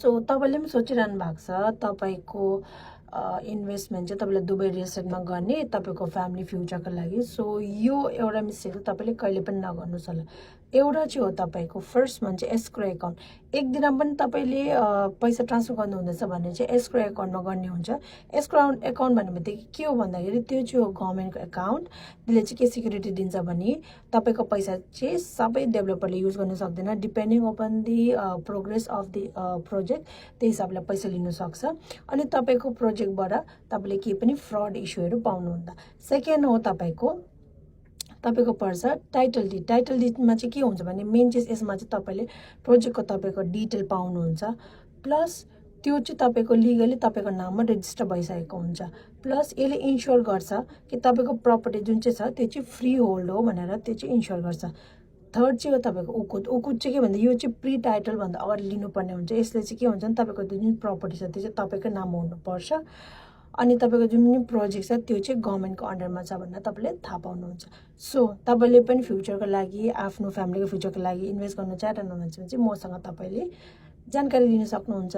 So तपाईले पनि सोचिरहनु भएको छ तपाईको इन्भेस्टमेन्ट चाहिँ तपाईले दुबई रियल एस्टेटमा गर्ने तपाईको फ्यामिली फ्युचरको लागि। सो यो एउटा मिस्टेक तपाईले कहिले पनि नगर्नुहोस् होला। एउटा चाहिँ हो तपाईको फर्स्ट भन्छ एस्क्रो एकाउन्ट। एक दिनमा पनि तपाईले पैसा ट्रान्सफर गर्नु हुँदैछ भने चाहिँ एस्क्रो एकाउन्टमा गर्ने हुन्छ। एस्क्रो एकाउन्ट भन्ने बित्तिकै के हो भन्दाखेरि त्यो चाहिँ हो गभर्नमेन्टको एकाउन्ट। त्यसले चाहिँ के सिक्युरिटी दिन्छ भने तपाईको पैसा चाहिँ सबै डेभलपरले युज गर्न सक्दैन, depending upon the progress of the project त्यही हिसाबले पैसा लिन सक्छ। अनि तपाईको प्रोजेक्टबाट तपाईले के पनि फ्रड इस्युहरू पाउनुहुन्न। सेकेन्ड हो तपाईको पर्छ टाइटल डिड। टाइटल डिडमा चाहिँ के हुन्छ भने मेन चाहिँ यसमा चाहिँ तपाईले प्रोजेक्टको तपाईको डिटेल पाउनुहुन्छ, प्लस त्यो चाहिँ तपाईको लिगली तपाईको नाममा रेजिस्टर भइसकेको हुन्छ। प्लस यसले इन्स्योर गर्छ कि तपाईको प्रपर्टी जुन चाहिँ छ त्यो चाहिँ फ्री होल्ड हो भनेर त्यो चाहिँ इन्स्योर गर्छ। थर्ड चाहिँ हो तपाईको उकुत। उकुत चाहिँ के भन्दा यो चाहिँ प्री टाइटल भन्दा अगाडि लिनुपर्ने हुन्छ। यसले चाहिँ के हुन्छ भने तपाईको जुन प्रपर्टी छ त्यो चाहिँ तपाईकै नाममा हुनुपर्छ अनि तपाईको जुन पनि प्रोजेक्ट छ त्यो चाहिँ गभर्नमेन्टको अन्डरमा छ भनेर तपाईले थाहा पाउनुहुन्छ। सो तपाईले पनि फ्युचरको लागि आफ्नो फ्यामिलीको फ्युचरको लागि इन्भेस्ट गर्न चाहनुहुन्छ भने चाहिँ मसँग तपाईले जानकारी लिन सक्नुहुन्छ।